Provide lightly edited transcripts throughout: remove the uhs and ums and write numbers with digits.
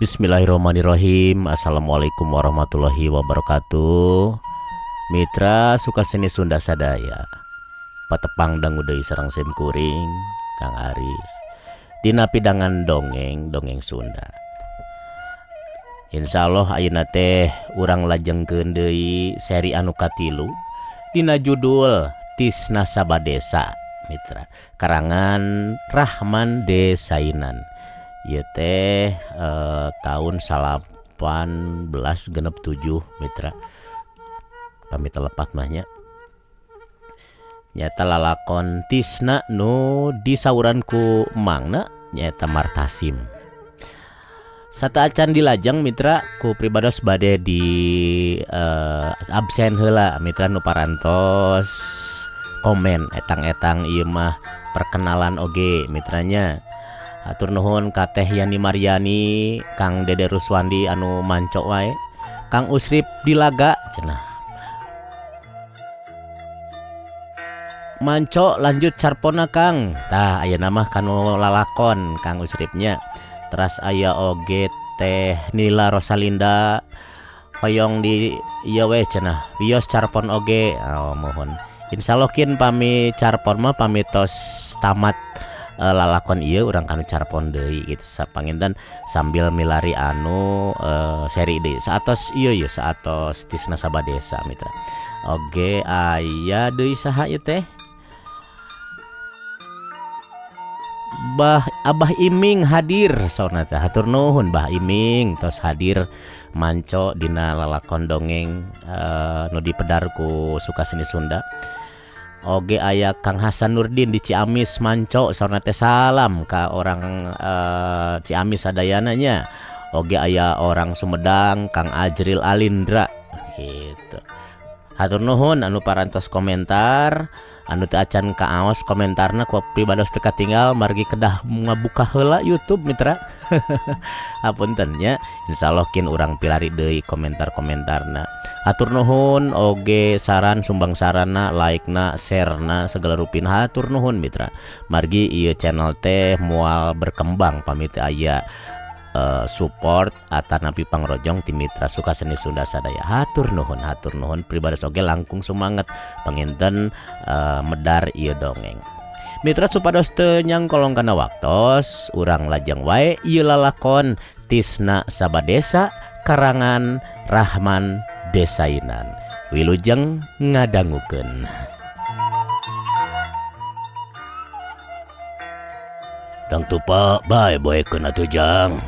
Bismillahirrahmanirrahim. Assalamualaikum warahmatullahi wabarakatuh. Mitra Sukaseni Sunda sadaya, patepang dangu deui sareng sim kuring Kang Aris dina pidangan dongeng dongeng Sunda. Insyaallah ayeuna teh urang lajengkeun deui seri anu katilu dina judul Tisna Sabadesa, mitra, karangan Rahman Desainan. Ieu teh tahun 1867, mitra, pami telepat mah nya. Nyata lalakon Tisna nu disauran ku Mangna nyaeta Martasim. Sateuacan dilajeng, mitra, ku pribados bade di absen heula, mitra, nu parantos komen etang-etang ieu mah perkenalan oge, mitra nya. Hatur nuhun ka Teh Yani Mariani, Kang Dede Ruswandi anu manco wae, Kang Usrip Dilaga cenah. Manco lanjut carpona, Kang. Tah, ayeuna mah kanu lalakon Kang Usripnya. Teras aya oge Teh Nila Rosalinda hoyong di ieu we cenah, wios carpon oge. Oh, mohon. Insyaallah kin pami carpon mah pami tos tamat lalakon ieu urang kanu carpon deui gitu, sapanginten sambil milari anu seri deui saatos ieu ye, saatos Tisna Sabadesa, mitra. Oge aya deui saha ieu teh? Bah Abah Iming hadir saurna teh. Hatur nuhun, Bah Iming, tos hadir manco dina lalakon dongeng nu dipedar ku Sukaseni Sunda. Oge aya Kang Hasan Nurdin di Ciamis manco saurna teh, salam ka orang Ciamis sadayana nya. Oge aya orang Sumedang, Kang Ajril Alindra gitu. Hatur nuhun anu parantos komentar, anu teu acan kaaos komentarna ku pribados teu katinggal margi kedah ngabuka heula YouTube, mitra. Hapunten nya, insyaallah kin urang pilari deui komentar-komentarna. Hatur nuhun oge saran sumbang sarana, like-na, share-na, segala rupina, hatur nuhun, mitra. Margi ieu channel teh moal berkembang pami teu aya support atanapi pangrojong ti mitra Sukaseni Sunda sadaya. Hatur nuhun, hatur nuhun, pribados oge langkung sumanget panginten medar ieu dongeng. Mitra, supados teu nyangkolong kana waktos, urang lajeng wae ieu lalakon Tisna Sabadesa karangan Rahman Desainan. Wilujeng ngadangukeun. Tang tupa bae boekeun atuh, Jang.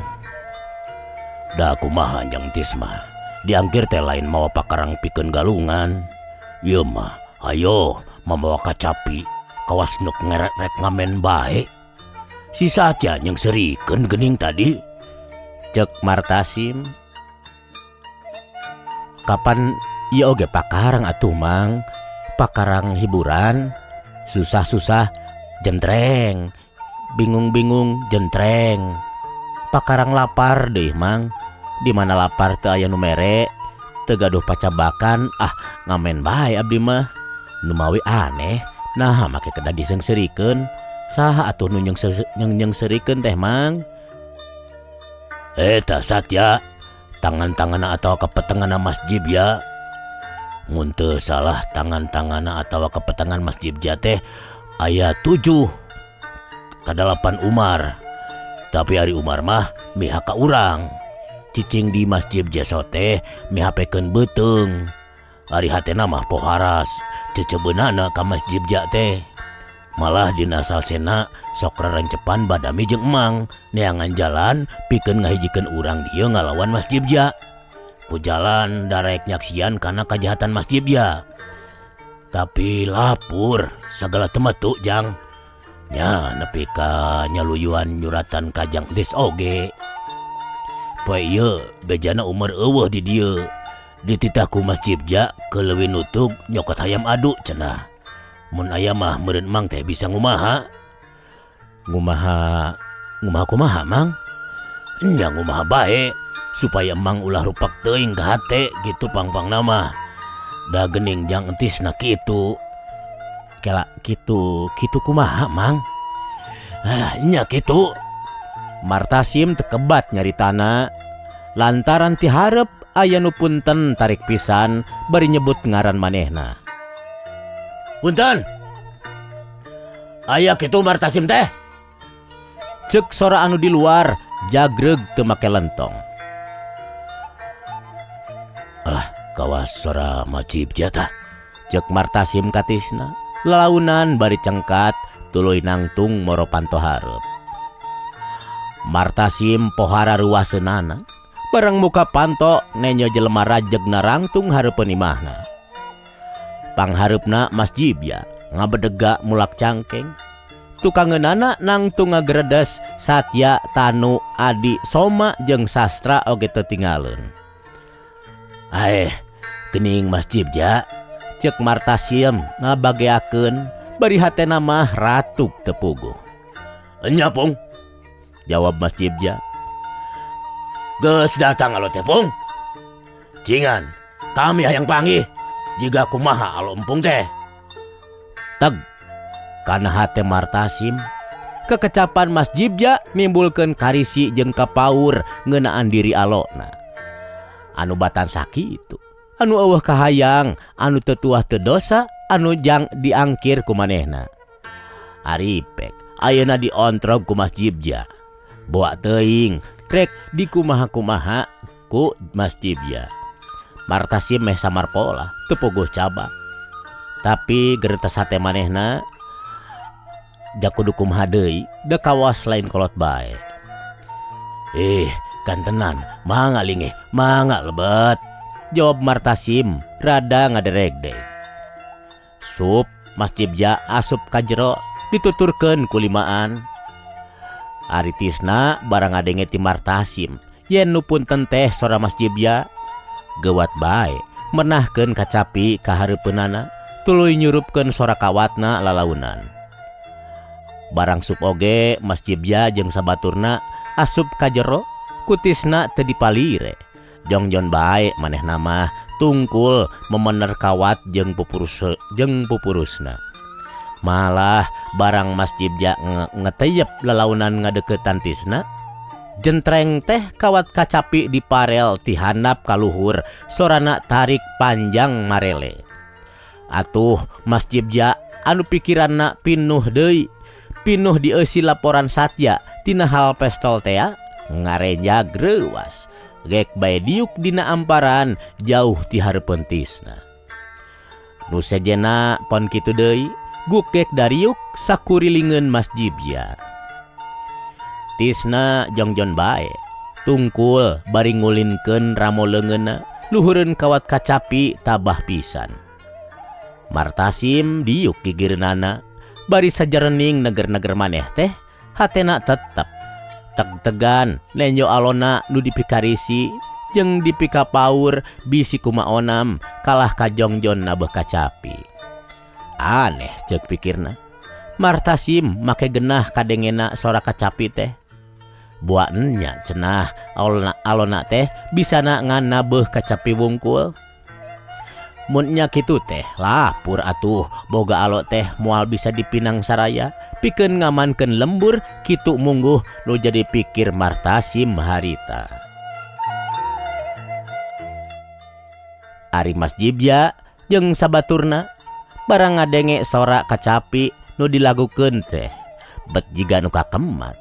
Da kumaha Jang Tisma, diangkir teh lain mawa pakarang pikeun galungan. Ieu mah ayo mamawa kacapi kawas nuk ngerek-rek ngamen bae. Si Satya nyengserikeun geuning tadi. Cek Martasim. Kapan ieu oge pakarang atuh, Mang, pakarang hiburan, susah-susah jentreng, bingung-bingung jentreng. Pakarang lapar deh, Mang, di mana lapar teu aya nu mere, teu gaduh pacabakan, ah ngamen bae abdi mah. Nu mawi aneh, naha make kedah diseungseurikeun? Saha atuh nu nyengserikeun teh, Mang? Eta Satya, tangan-tanganna atawa kepetenganna masjid ya. Mun teu salah tangan-tanganna atawa kepetengan masjid ja teh aya 7 kadalapan Umar. Tapi ari Umar mah miha ka urang. Cicing di masjid jeso teh mihapekeun beuteung. Ari hatena mah poharas cecebeunana ka masjid ja teh. Malah dina salsena sok rerencepan badami jeung emang neangan jalan pikeun ngahijikeun urang dieu ngalawan masjid ja. Ku jalan darek nyaksian kana kajahatan masjid ja. Tapi lapur sagala temetu, Jang. Nya nepi ka nyaluyuan nyuratan ka Jang Entis oge. Poe ieu bejana Umar eueuh di dieu. Dititah ku masjid ja ke leuwih nutug nyokot hayam adu cenah. Mun aya mah meureun Mang teh bisa ngumaha? Ngumaha, ngumaha kumaha, Mang? Nya ngumaha bae supaya Mang ulah rupak teuing ka hate gitu pang-pangna mah. Da geuning Jang Entisna kitu. Kela kitu, kitu kumaha, Mang? Alah nya kitu. Martasim tekebat nyaritana. Lantaran ti hareup aya nu punten tarik pisan bari nyebut ngaran manehna. Punten. Aya kitu Martasim teh. Cek sora anu di luar jagreg teu make lentong. Alah, kawas sora Masjid tah. Cek Martasim katisna, lalaunan bari cengkat tuluy nangtung moro panto hareup. Martasim pohara ruaseunana, barang muka panto nenyo jelema rajeg narangtung hareupeun imahna. Panghareupna Mas Jibya ngabedega mulak cangkeng. Tukangeunana nangtung ngageredes Satya, Tanu, Adi, Soma jeung Sastra oge teu tingaleun. Aeh, geuning Mas Jibya, cek Martasim ngabageakeun bari hatena mah ratuk teu puguh. Enya pung, jawab Mas Jibya. Geus datang alo teh pung. Cingan, kami hayang panggih. Jiga kumaha alo empung teh. Teg kana hate Martasim, kekecapan Mas Jibya nimbulkeun karisi jeung kapaur ngeunaan diri alona. Anu batan sakitu, anu eueuh kahayang, anu teu tuah teu dosa, anu jang diangkir ku manehna. Aripek ayeuna diontrog ku Mas Jibya. Boa teuing rek dikumaha-kumaha ku Mas Jibya. Martasim meh samar pola teu puguh cabak. Tapi geretes hate manehna jakudu kumaha deui, da kawas lain kolot bae. Kantenan, mangga lingeh, mangga lebet, jawab Martasim rada ngaderegdeg. Sup Mas Jibya asup ka jero dituturkeun ku limaan. Ari Tisna barang ngadenge ti Martasim yen nu punten teh sora Mas Jibya, geuwat bae menahkeun kacapi ka hareupeunana tuluy nyurupkeun sora kawatna lalaunan. Barang sup oge Mas Jibya jeung sabaturna asup ka jero ku Tisna teu dipalire. Jongjon bae manehna mah tungkul memener kawat jeung pupurus jeung pupurusna. Malah barang Mas Jibya ngeteyep lalaunan ngadeukeutan Tisna, jentreng teh kawat kacapi diparel ti handap ka luhur, sorana tarik panjang marele. Atuh Mas Jibya anu pikiranna pinuh deui, pinuh dieusi laporan Satya tina hal pestol tea, ngarenjag reuwas, gek bae diuk dina amparan jauh ti hareupeun Tisna. Nu sejena pon kitu deui, gukek dariuk sakurilingeun Mas Jibya. Tisna jongjon bae, tungkul bari ngulinkeun ramo leungeunna, luhureun kawat kacapi tabah pisan. Martasim diuk gigireunana, bari sajerening neger-neger maneh teh, hatena tetep teg-tegan nenjo alona nu dipikarisi jeung dipikapaur bisi kumaonam kalah ka jongjon nabeuh kacapi. Aneh ceuk pikirna. Martasim make genah kadengena sora kacapi teh. Buat nya cenah alona, alona teh bisana ngan nabeuh kacapi wungkul. Mun nya kitu teh lapur atuh boga alo teh moal bisa dipinang saraya pikeun ngamankeun lembur kitu mungguh nu jadi pikir Martasim harita. Ari Mas Jibya jeung sabaturna barang ngadenge sora kacapi nu dilagukeun teh bet jiga nu kakemat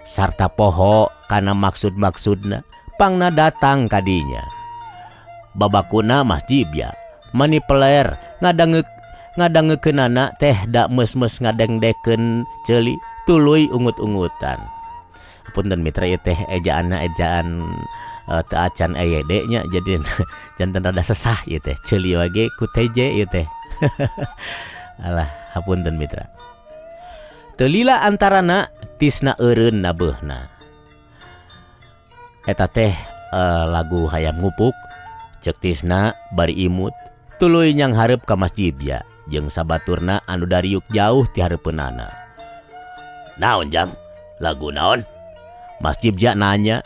sarta poho kana maksud-maksudna pangna datang kadinya. Babakuna Mas Jibya mani peler ngadangeukeunana teh da meus-meus ngadengdekeun ceuli tuluy ungut-ungutan. Punten mitra ieu teh ejaanna ejaan teu acan EYD nya jadi janten rada sesah ieu teh ceuli wage ku TJ ieu teh. Alah, hapunten mitra. Teu lila antarana Tisna eureun nabeuhna. Eta teh lagu Hayam Ngupuk ceuk Tisna bari imut tuluy nyang hareup ka Mas Jibya jeung sabaturna anu dariuk jauh ti hareupeunana. Naon jang? Lagu naon? Mas Jibya nanya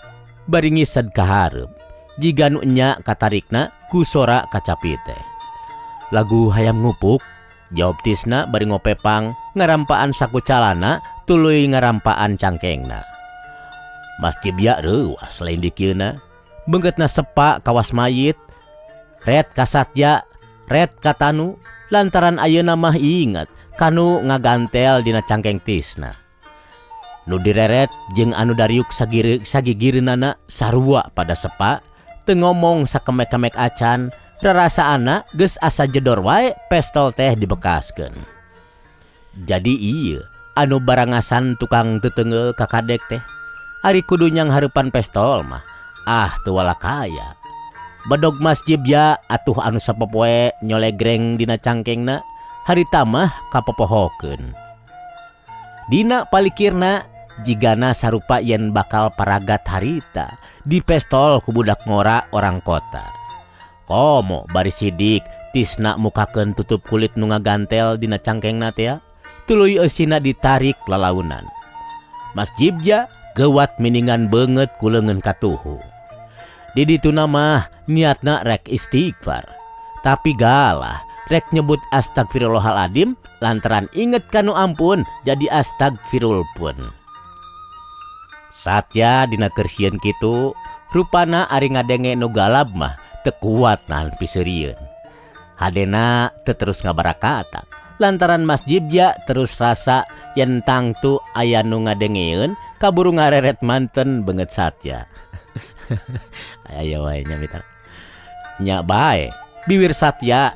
bari ngised ka hareup. Jiga nu enya katarikna ku sora kacapi teh. Lagu Hayam Ngupuk, jawab Tisna bari ngopepang ngarampaan saku calana tuluy ngarampaan cangkengna. Mas Jibya reuas lain dikieuna. Beungeutna sepa kawas mayit. Ret ka Satya, ret ka Tanu, lantaran ayeuna mah inget kanu ngagantel dina cangkeng Tisna. Nu direret jeung anu dariuk sagigireunana sarua pada sepa, teu ngomong sakemek-kemek acan, rarasaana geus asa jedor wae pestol teh dibekaskeun. Jadi ieu anu barangasan tukang teteunggeul ka kadek teh. Ari kudu nyanghareupan pestol mah, ah teu walakaya. Bedog Masjid ya atuh anu sapopoe nyolegreng dina cangkengna, harita mah kapopohokeun. Dina palikirna jigana sarupa yen bakal paragat harita di pestol ku budak ngora orang kota. Komo bari sidik Tisna mukakeun tutup kulit nu ngagantel dina cangkengna teh, tuluy eusina ditarik lalaunan. Mas Jibja geuwat miningan beungeut ku leungeun katuhu. Di dituna mah niatna rek istighfar, tapi galah rek nyebut astagfirullahaladzim lantaran inget kanu ampun jadi astagfirul pun. Satya dina keur sieun kitu, rupana ari ngadenge nu galab mah teu kuat nahan piseurieun. Hadena teu terus ngabarakatak lantaran Mas Jibja terus rasa yen tangtu aya nu ngadengeun kaburu ngareret manten beungeut Satya. Aya wae nya mitra. Nya bae biwir Satya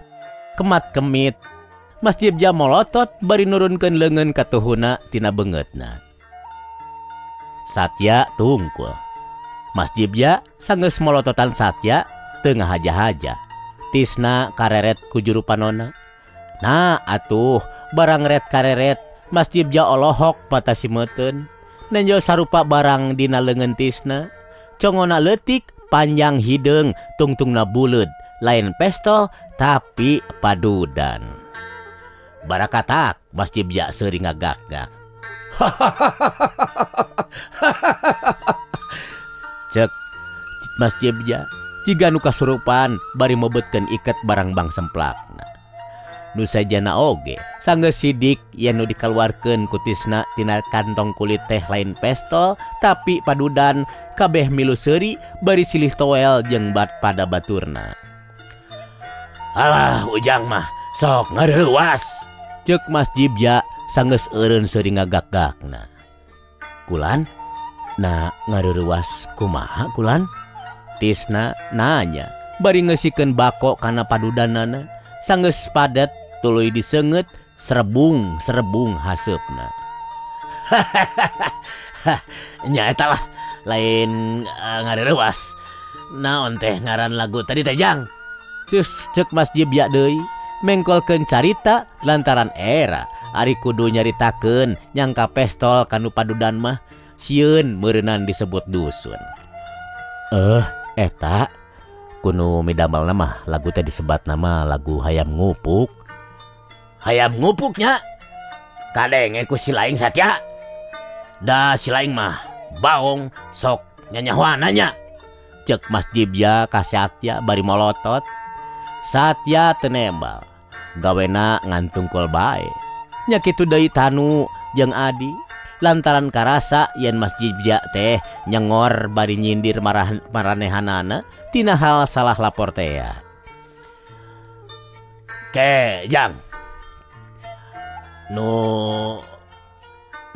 kemat kemit. Mas Jibja molotot bari nurunkeun leungeun katuhuna tina beungeutna. Satya tungkul. Mas Jibja sanggeus molototan Satya teu ngahaja-haja. Tisna kareret ku juru panona. Nah atuh barang ret kareret Mas Jibja olohok mata simeuteun. Nenjo sarupa barang dina leungeun Tisna. Congona leutik panjang hideung tungtungna buleud, lain pestol tapi padudan. Barakatak Mas Jibja seuri ngagak-gak. Cek Mas Jibja jiga nu kasurupan bari mebetkeun iket barang bang semplakna. Nu sajana oge sanggeus sidik yen nu dikaluarkeun ku Tisna tina kantong kulit teh lain pestol tapi padudan, kabeh milu seuri bari silih toel jeung bat pada baturna. Alah ujang mah sok ngareuwas, ceuk Mas Jibja sanggeus eureun seuri ngagak-gakna. Kulan, na ngareuwas kumaha kulan? Tisna nanya bari ngeusikeun bako kana padudanana. Sanggeus padet tuluy diseungeut serebung-serebung haseupna. Nya eta lah lain ngareuwas. Naon teh ngaran lagu tadi teh jang? Ceus ceuk Mas Jibja deui mengkolkeun carita lantaran era ari kudu nyaritakeun nyangka pestol kanu padudan mah sieun meureunan disebut dusun. Eta kuno midamelna mah lagu teh disebat nama lagu Hayam Ngupuk. Hayam ngupuknya kadenge ku si laing Satya. Da si laing mah baong sok nyanyahoana nya. Cek Mas Jibja ka Satya bari molotot. Satya teu nembal, gawena ngantungkul bae. Nya kitu deui Tanu jeung Adi lantaran karasa yen Mas Jibja teh nyengor bari nyindir maranehanana tina hal salah lapor teh. Ke jang nu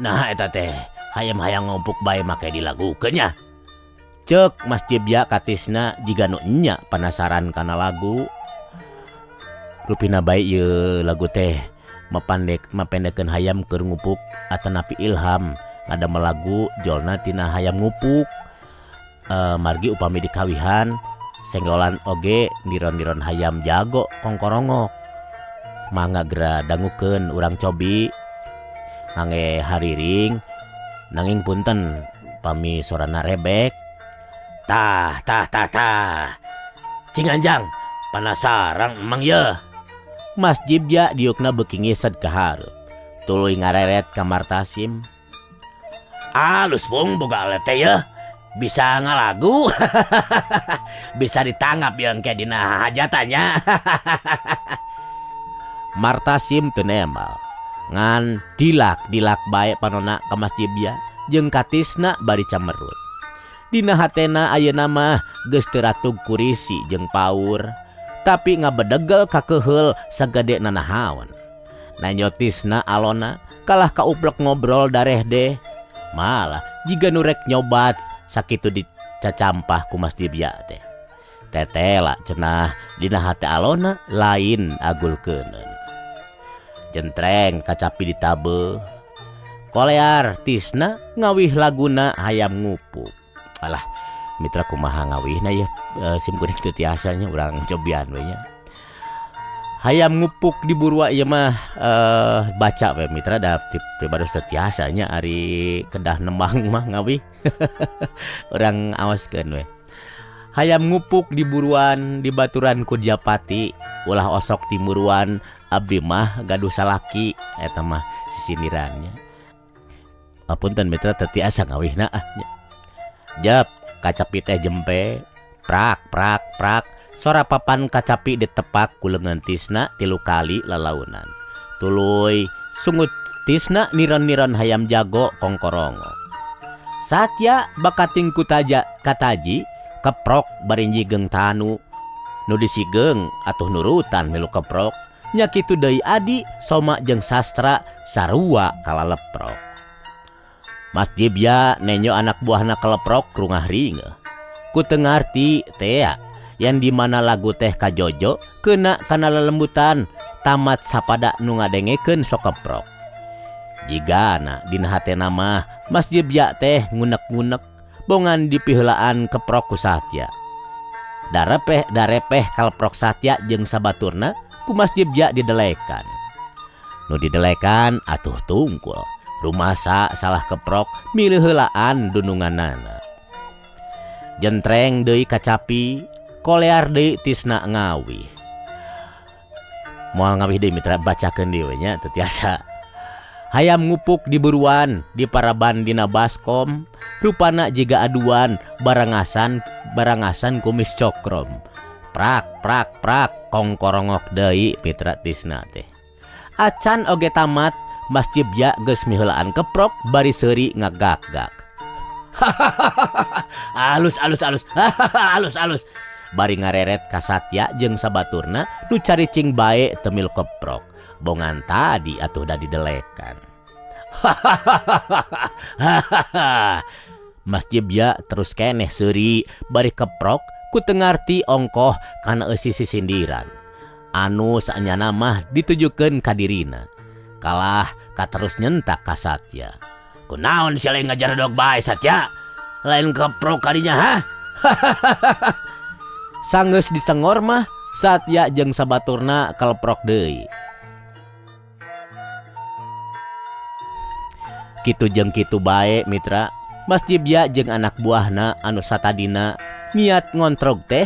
nah eta teh hayam-hayam ngumpuk bae make dilagukeun nya. Ceuk Mas Jibja ka Tisna jiga nu nya penasaran kana lagu. Rupina bae ieu lagu teh mapendekkeun hayam keur ngupuk atanapi ilham ngadamel lagu jolna tina hayam ngupuk. Margi upami dikawihan senggolan oge niron-niron hayam jago kongkorongok. Mangga gera dangukeun urang cobi ngangge hariring nanging punten pami sorana rebek. Tah tah tah tah cinganjang penasaran emang ye. Mas Jibja diukna beuki ngised ka hareup tuluy ngareret ka Martasim. Alus bung boga alet teh ye, bisa ngalagu. Bisa ditangap ye engke dina hajatannya. Martasim teu nembal ngan dilak-dilak bae panona ka Mas Jibja jeung ka Tisna bari camerut. Dina hatena ayeuna mah geus teu ratug kurisi jeung paur, tapi ngabedegel kakeheul sagede nanahaon. Nanyotisna alona kalah kauplek ngobrol dareh deh. Malah jiga nu rek nyobat sakitu dicacampah ku Mas Jibya teh. Tetela cenah dina hate alona lain agul keuneun. Jentreng kacapi ditabeuh. Kolear tisna ngawih laguna hayam ngupuk. Alah mitra kumaha ngawihna yeuh sim kuring teu tiasa nya urang cobian we nya. Hayam ngupuk di burua ieu mah baca we mitra da pribados teu tiasa nya ari kedah nembang mah ngawih. Urang awaskeun we. Hayam ngupuk di buruan di baturan ku Japati ulah osok timuruan abdi mah gaduh salaki eta mah sisindirannya. Apunten mitra teu tiasa ngawihna ah nya. Jep kacapi teh jempe prak prak prak sora papan kacapi ditepak ku leungeun tisna 3 kali lalaunan. Tuluy sungut tisna niron-niron hayam jago kongkorongo. Satya bakating kutaja kataji keprok bari nyigeng tanu nu disigeung atuh nurutan milu keprok nya kitu deui adi soma jeung sastra sarua kalaleprok. Mas Jibya nenyo anak buahna keleprok rungah ringeuh. Ku teu ngarti tea yang di mana lagu teh kajojo kena kana lelembutan tamat sapada nu ngadengekeun sok keprok. Jigana dina hatena mah Mas Jibya teh ngunek-ngunek bongan dipiheulaan keprok ku Satya. Darepeh darepeh kaleprok Satya jeung sabaturna ku Mas Jibya didelekan. Nu didelekan atuh tungkul. Rumasa salah keprok milih heulaan dununganana. Jentreng deui kacapi, kolear deui tisna ngawih. Moal ngawih deui mitra bacakeun deui we nya teu tiasa. Hayam ngupuk di buruan di paraban dina baskom, rupana jiga aduan barangasan barangasan kumis cokrom. Prak prak prak kongkorongok deui mitra tisna teh. Acan oge tamat Mas Jibya geus miheulaan keprok bari seuri ngagak-gak. Alus alus alus. Alus alus. Bari ngareret ka Satya jeung sabaturna nu caricing bae teu milu keprok. Bongan tadi atuh da didelekan. Mas Jibya terus keneh seuri bari keprok ku teu ngarti ongkoh kana eusi sisindiran. Anu saenyana mah ditujukeun ka dirina. Kalah ka terus nyentak ka Satya. Kunaon sia lain ngajaredog bae Satya? Lain keprok kadinya ha? Sanggeus disengor mah Satya jeung sabaturna kaleprok deui. Kitu jeung kitu bae mitra, Mas Jibya jeung anak buahna anu satadina niat ngontrog teh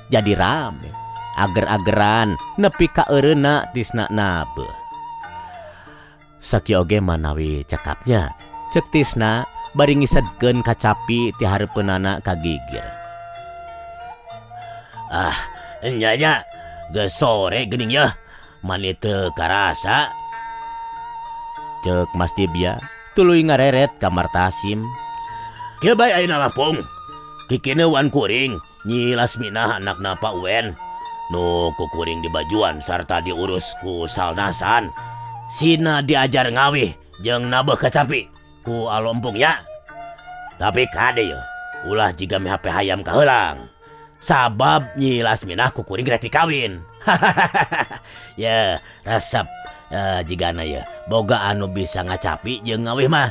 jadi rame. Ager-ageran nepi ka eureuna tisna nabeuh. Sakieu oge manawi cekapnya, ceuk tisna bari ngisedkeun kacapi ti hareupeunana ka gigir. Ah, nya nya, geus sore geuning yeuh, mani teu karasa. Ceuk Mas Jibya tuluy ngareret ka Martasim. Kieu bae ayeuna mah Pung. Kikineuan kuring Nyi Lasminah anakna Pak Uwen. Nu ku kuring dibajuan sarta diurus ku salnasan. Sina diajar ngawih jeung nabeuh kacapi ku alompung nya. Tapi kade yeuh, ulah jiga mihape hayam kaheulang. Sabab Nyi Lasminah ku kuring rek dikawin. Ye, resep jigana yeuh boga anu bisa ngacapi jeung ngawih mah.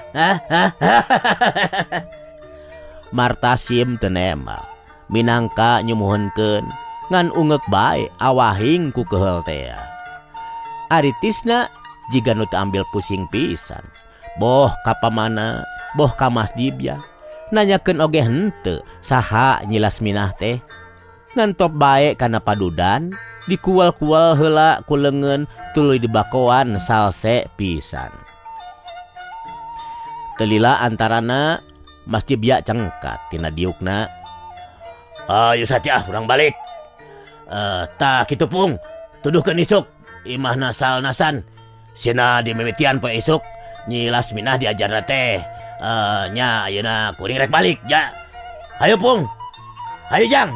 Martasim teu nemal, minangka nyumuhunkeun ngan ungeuk bae awahing ku keheul tea. Ari tisna jiga nu teu ambil pusing pisan. Boh ka pamana, boh ka Mas Jibya. Nanyakeun oge henteu saha Nyi Lasminah teh. Ngan top bae kana padudan, dikual-kual heula ku leungeun tuluy dibakoan salse pisan. Telila antarana Mas Jibya cengkat tina diukna. Ayo Satya, urang balik. Tah kitu Pung, tuduhkeun isuk imahna salnasan. Sina dimimitian poe isuk Nyi Lasminah diajarna teh. Nya ayeuna kuring rek balik ja. Hayu Pung. Hayu Jang.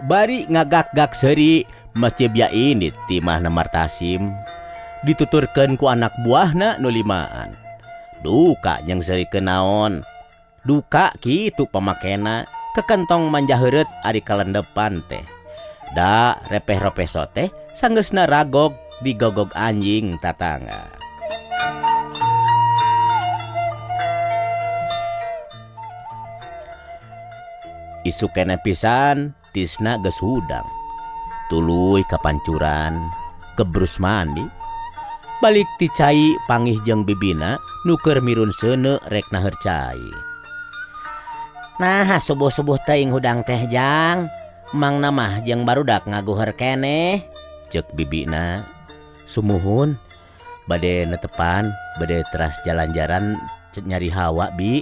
Bari ngagak-gak seuri Masjid ya ini ti imahna Martasim dituturkeun ku anak buahna nu limaan. Duka jeung seurikeun naon. Duka kitu pamakena kekentong manja heureut ari kalendepan teh. Da repeh-ropeh soteh sanggeusna ragog digogog anjing tatangga. Isuk keneh pisan Tisna geus hudang. Tuluy kapancuran, kebrus mandi. Balik ti cai pangih jeung bibina nu keur mirun seuneu rek naheur cai. Nah, subuh-subuh teuing hudang teh Jang. Mangna mah jeung barudak ngaguheur keneh, ceuk bibina. Sumuhun bade netepan, bade teras jalan-jalan nyari hawa bi.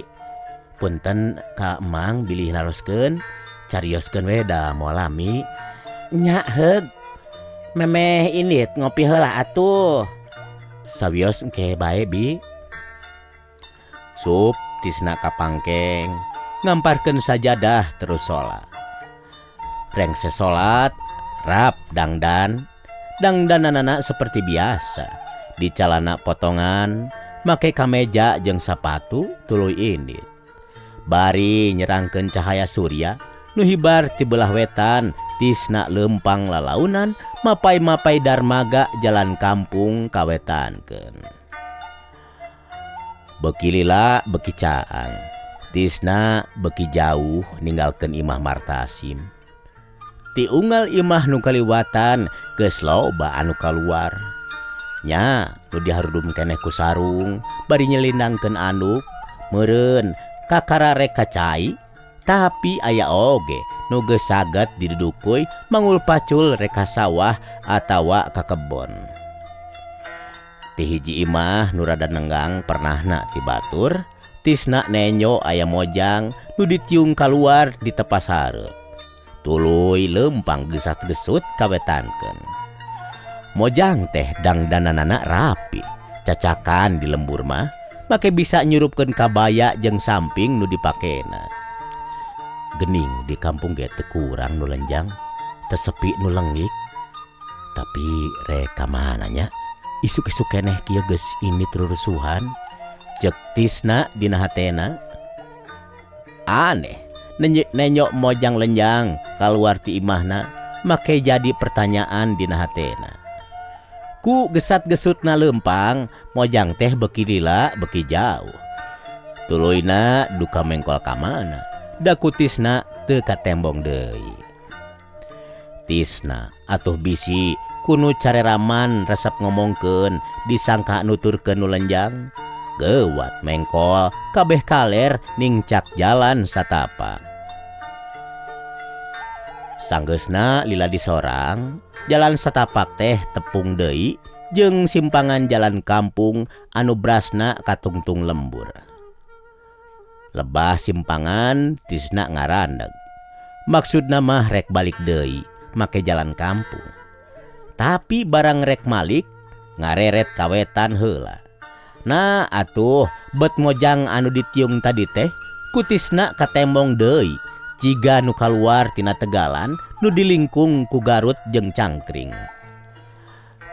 Punten ka emang bilih naroskeun, carioskeun we da moal lami. Nya heug. Memeh indit ngopi heula atuh. Sawios engke bae bi. Sup Tisna kapangkeng, ngamparkeun sajadah terus salat. Rengse salat, rap dangdan. Dangdananana seperti biasa. Di calana potongan, make kameja jeung sapatu tuluy indit. Bari nyerangkeun cahaya surya nu hibar ti belah wetan, Tisna leumpang lalaunan mapai-mapai darmaga jalan kampung kawetankeun. Beuki lila beuki caang, Tisna beuki jauh ninggalkeun imah Martasim. Ti unggal imah nu kaliwatan geus loba anu kaluar. Nya nu diharudum keneh ku sarung bari nyelindangkeun anduk, meureun kakara rek ka cai, tapi aya oge nu geus saget didudukuy mangul pacul rek ka sawah atawa ka kebon. Ti hiji imah nu rada nenggang pernahna ti batur, Tisna nenyo aya mojang nu ditiung kaluar di tepas hareup. Tuluy leumpang gesat-gesut kawetankeun. Mojang teh dangdananana rapi, cacakan di lembur mah make bisa nyurupkeun kabaya jeung samping nu dipakena. Gening di kampung ge teu kurang nu lenjang, teu sepi nu lengik. Tapi rek ka mana nya? Isuk-isuk keneh kieu geus indit rurusuhan. Ceuk Tisna dina hatena. Aneh, nenyok mojang lenjang kaluar ti imahna make jadi pertanyaan dina hatena. Ku gesat-gesutna leumpang, mojang teh beuki lila beuki jauh. Tuluyna duka mengkol ka mana? Da ku Tisna teu katembong deui. Tisna atuh bisi kunu careraman resep ngomongkeun disangka nuturkeun nu lenjang. Geuwat mengkol kabeh kaler ningcak jalan satapak. Sanggeusna lila disorang, jalan satapak teh tepung deui jeung simpangan jalan kampung anu brasna katungtung lembur. Lebah simpangan Tisna ngarandeg. Maksudna mah rek balik deui make jalan kampung. Tapi barang rek malik ngareret kawetan heula. Nah atuh bet mojang anu ditiung tadi teh ku Tisna katembong deui jiga nu kaluar tina tegalan nu dilingkung ku Garut jeung Cangkring.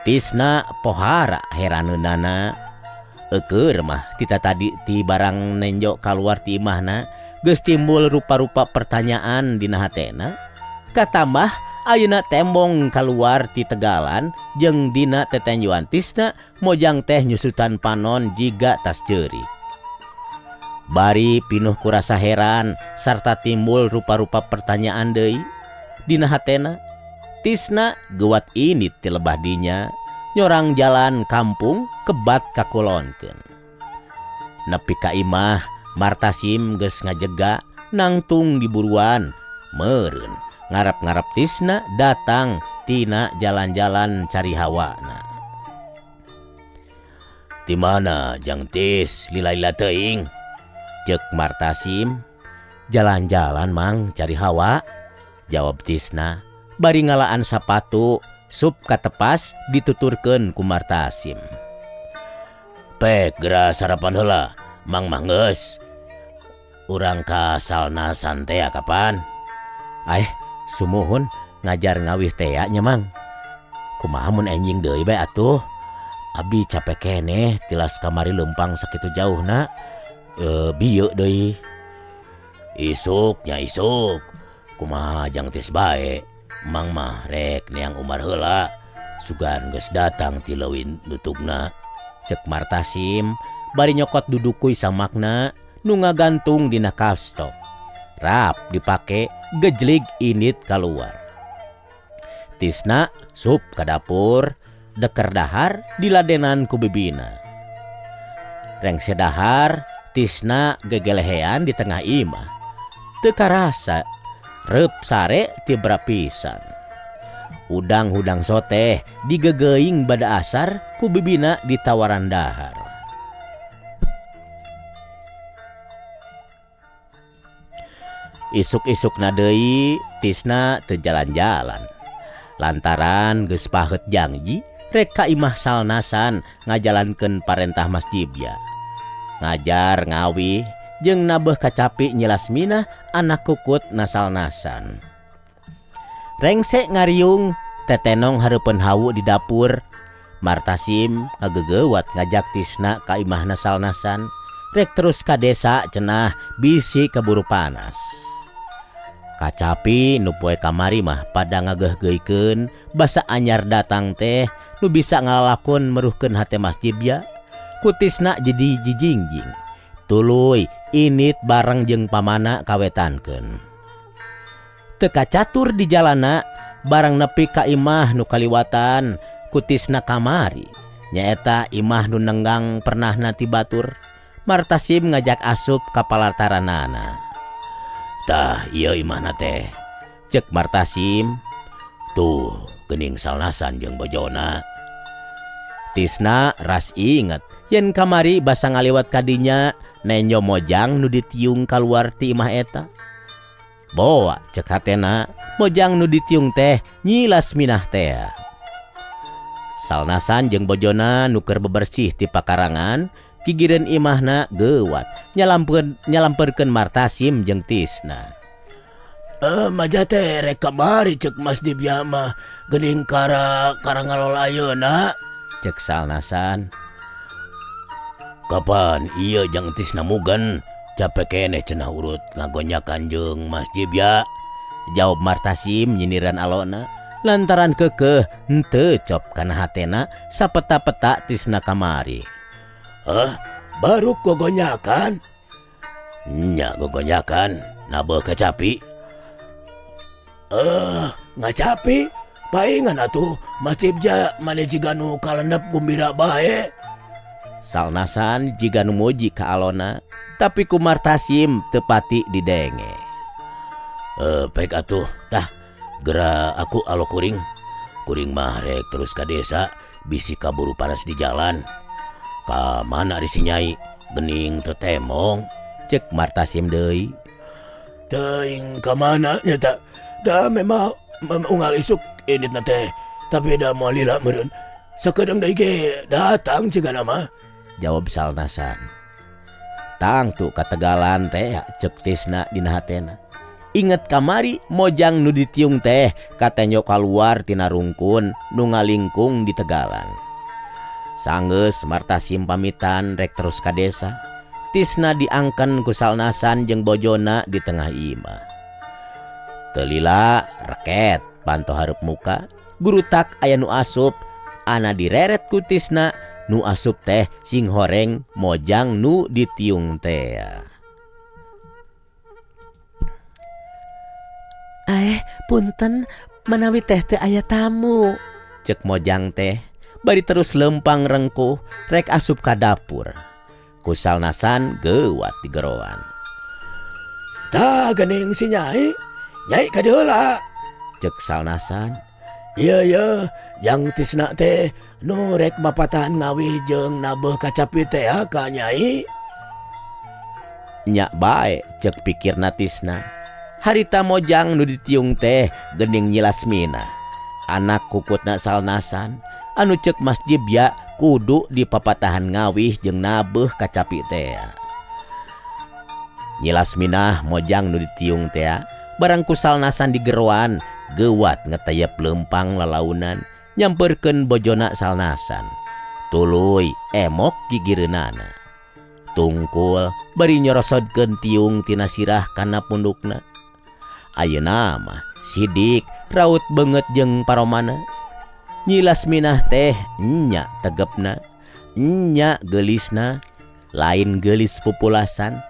Tisna pohara heraneunana. Eukeur mah tita tadi ti barang nenjo kaluar ti imahna geus timbul rupa-rupa pertanyaan dina hatena. Katambah ayeuna tembong kaluar ti tegalan jeung dina tetenjuan Tisna mojang teh nyusutan panon jiga tas ceurik. Bari pinuh ku rasa heran sarta timbul rupa-rupa pertanyaan deui dina hatena. Tisna geuwat indit ti lebah dinya nyorang jalan kampung kebat kakulonkeun. Nepi ka imah Martasim geus ngajega nangtung di buruan meureun ngarep-ngarep Tisna datang tina jalan-jalan cari hawana. Ti mana Jang Tis lila-lila teuing? Ceuk Martasim. Jalan-jalan Mang cari hawa, jawab Tisna bari ngalaan sapatu sup katepas dituturkeun ku Martasim. Pek geura sarapan heula, Mang mah geus. Urang ka Salnasan teh kapan? Aeh sumuhun ngajar ngawih teh nya Mang. Kumaha mun enjing deui bae atuh. Abdi capek keneh tilas kamari leumpang sakitu jauhna. Bieu deui. Isuk nya isuk. Kumaha jang tis bae. Mang mah rek neang Umar heula. Sugan geus datang ti leuwi nutugna. Cek Martasim bari nyokot dudukuy samakna nu ngagantung dina kapstok. Rap dipake gejlig init kaluar. Tisna sup ka dapur, deker dahar diladenan ku bibina. Rengse dahar, Tisna gegelehean di tengah imah. Teu karasa reup sare tibra pisan. Udang-hudang soteh digegeing bada asar ku bibina ditawaran dahar. Isuk-isukna deui Tisna teu jalan-jalan. Lantaran geus paheut jangji rek ka imah Salnasan ngajalankeun parentah Mas Jibya. Ngajar ngawih jeung nabeuh kacapi Nyi Lasminah anak kukut na Salnasan. Rengse ngariung tetenong hareupeun hawu di dapur. Martasim ngagegeuwat ngajak Tisna ka imahna Salnasan. Rek terus ka desa cenah bisi keburu panas. Kacapi nu poe kamari mah pada ngageuhgeuikeun basa anyar datang teh nu bisa ngalalakon meruhkeun hate Mas Jibya. Ku Tisna jadi jijingjing. Tuluy init bareng jeung pamana kawetankeun. Teu kacatur di jalana barang nepi ka imah nu kaliwatan ku Tisna kamari. Nyaeta imah nu nenggang pernahna ti batur. Martasim ngajak asup ka palataranana. Tah ieu imahna teh. Cek Martasim. Tuh geuning Salnasan jeung bojona. Tisna ras inget yen kamari basa ngaliwat kadinya nenjo mojang nu ditiung kaluar ti imah eta. Boa cek hatena mojang nu ditiung teh Nyi Lasminah teh. Salnasan jeung bojona nu keur bebersih ti pakarangan gigireun imahna geuwat nyalampeurkeun Martasim jeung Tisna. Maja teh rek kamari cek Mas Dibya mah geuning kara ngalol ayeuna. Cek Salnasan. Kapan ieu jang Tisna mugen capek keneh cenah urut ngagonyakan jeung Mas Jibya. Jawab Martasim nyindiran alona lantaran keukeuh henteu cop kana hatena sapeta-peta Tisna kamari. Baru gogonyakan? Nya gogonyakan nabeuh kacapi. Ngacapi? Paingan atuh Mas Jibja mane jiga nu kalendep gumbira bae. Salnasan jiga nu muji ka alona tapi ku Martasim teu pati didenge. Pek atuh tah gera aku alo kuring. Kuring mah rek terus ka desa bisi kaburu panas di jalan. Ka mana ari si Nyai gening teu temong. Cek Martasim deui. Teuing ka mana nya ta? Da memang unggal isuk inditna teh tapi da moal lila meureun. Sakedeung deui ge datang cigana mah. Jawab Salnasan. Tangtu kategalan teh cek Tisna dina hatena. Inget kamari mojang nu ditiung teh katenyo kaluar tina rungkun nu ngalingkung di tegalan. Sanggeus Martasim pamitan rek terus ka desa. Tisna diangken ku Salnasan jeung bojona di tengah imah. Teu lila reket panto hareup muka, gurutak aya nu asup, ana direret ku Tisna, nu asup teh sing horeng mojang nu ditiung teh. Punten manawi teh teu aya tamu. Cek mojang teh bari terus lempang rengkuh rek asup ka dapur. Ku Salnasan geuwat digeroan. Tah geuning si Nyai, Nyai ka dieu heula. Cek Salnasan. Ieu ieu jang Tisna teh nu rek mapatahan ngawih jeung nabeuh kacapi teh ka Nyai. Nya bae cek pikirna Tisna. Harita mojang nu ditiung teh geuning Nyi Lasminah. Anak kukutna Salnasan anu cek Mas Jibya kudu dipapatahan ngawih jeung nabeuh kacapi teh. Nyi Lasminah mojang nu ditiung tea barang ku Salnasan digeroan geuwat ngeteyep leumpang lalaunan nyamperkeun bojona Salnasan. Tuluy emok gigireunana. Tungkul bari nyorosodkeun tiung tina sirah kana pundukna. Ayeuna mah Sidik raut beungeut jeung paromana. Nyi Lasminah teh nya tegepna, nya geulisna, lain geulis pupulasan,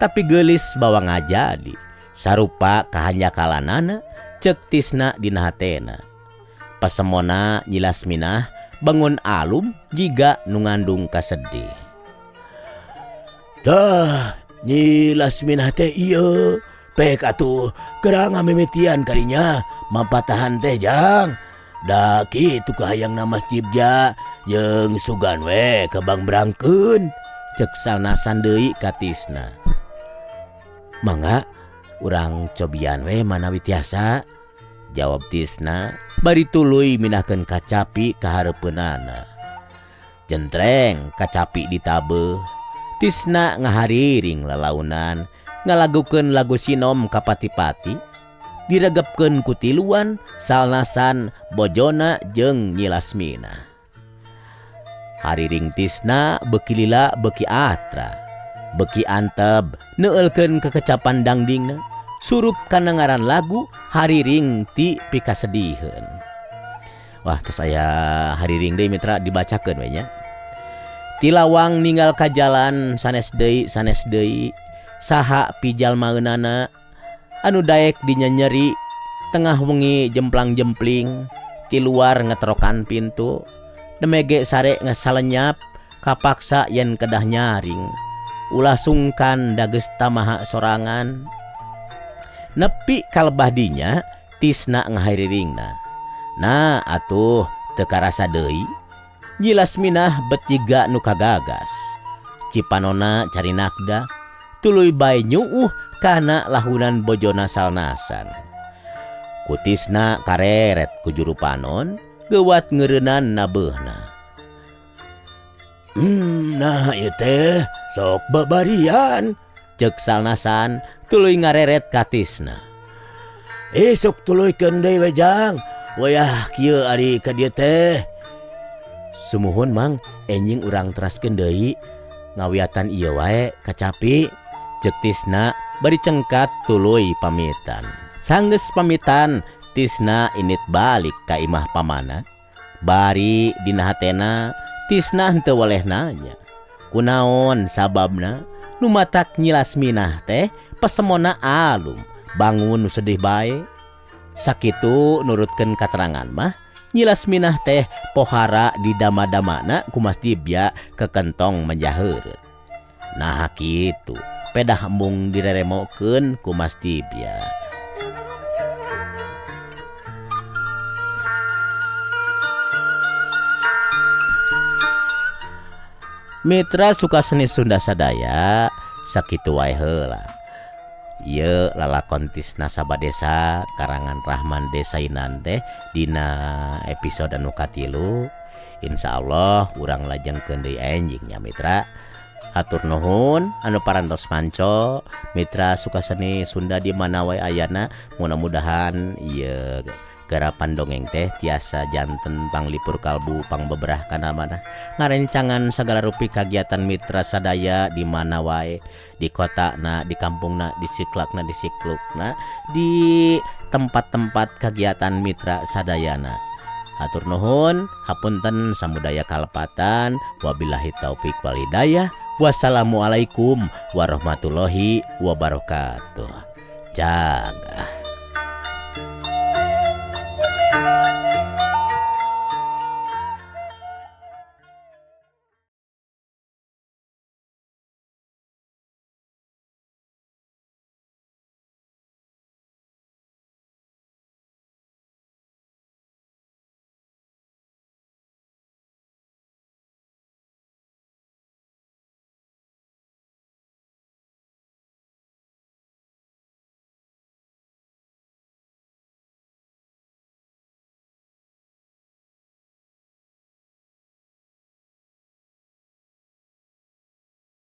tapi geulis bawa ngajadi. Sarupa kahanjakalanana ceuk Tisna dina hatena. Pasemona Nyi Lasminah bangun alum jiga nu ngandung kasedih. Tah, Nyi Lasminah teh ieu pek atuh geura ngamimitian kadinya mapatahan teh jang. Da kitu kahayangna Mas Jibja jeung sugan we kabangbrangkeun. Ceuk Salnasan deui ka Tisna. Mangga urang cobian we manawi tiasa, jawab Tisna bari tuluy mindahkeun kacapi ka hareupeunana. Jentreng kacapi ditabeuh. Tisna ngahariring lalaunan ngalagukeun lagu sinom ka pati-pati. Diregepkeun ku tiluan Salnasan bojona jeung Nyi Lasminah. Hariring Tisna beuki lila beuki atra, beuki anteb neueulkeun kekecapan dangdingna, surup kana ngaran lagu hariring ti pikasediheun. Wah, tos aya hariring deui mitra dibacakeun we nya. Ti lawang ninggal ka jalan sanes deui sanes deui, saha pijalmaeunana anu daek dinyenyeri tengah wengi jemplang-jempling ti luar ngeterokan pintu demege sare ngesalenyap kapaksa yen kedah nyaring ulah sungkan dageus tamaha sorangan. Nepi kalebah dinya Tisna ngahariringna. Nah atuh teu karasa deui Nyi Lasminah bet jiga nu kagagas. Cipanona carinakda tuluy bae nyuuh kana lahunan bojona Salnasan. Ku Tisna kareret ku juru panon geuwat ngeureunnan nabeuhna. Nah ieu teh sok babarian, ceuk Salnasan tuluy ngareret ka Tisna. Isuk tuluykeun deui we jang, wayah kieu ari ka dieu teh. Sumuhun mang, enjing urang teraskeun deui ngawiatan ieu wae kacapi, ceuk Tisna bari cengkat tuluy pamitan. Sanggeus pamitan, Tisna init balik ka imah pamana. Bari dina hatena Tisna henteu weleh nanya. Kunaon sababna nu matak Nyi Lasminah teh pasemona alum bangun nu sedih bae. Sakitu nurutkeun katerangan mah Nyi Lasminah teh pohara di dama-damana ku Mas Jibja kekentong menjaheureut. Nah kitu pedah embung direremokeun ku Mas Jibja. Mitra suka seni Sunda sadaya sakitu wae heula. Ieu lalakon Tisna Sabadesa karangan Rahman Desainan teh dina episode anu katilu. Insyaallah urang lajengkeun deui enjing nya mitra. Hatur nuhun anu parantos manco mitra suka seni Sunda di mana wae ayana, mudah-mudahan ieu garapan dongeng teh tiasa janten panglipur kalbu pangbeberah kana manah ngarencangan sagala rupi kagiatan mitra sadaya di mana wae, di kotana, di kampungna, di siklakna, di siklukna, di tempat-tempat kagiatan mitra sadayana. Hatur nuhun, hapunten samudaya kalepatan, wabillahi taufik wal hidayah. Wassalamualaikum warahmatullahi wabarakatuh. Jaga.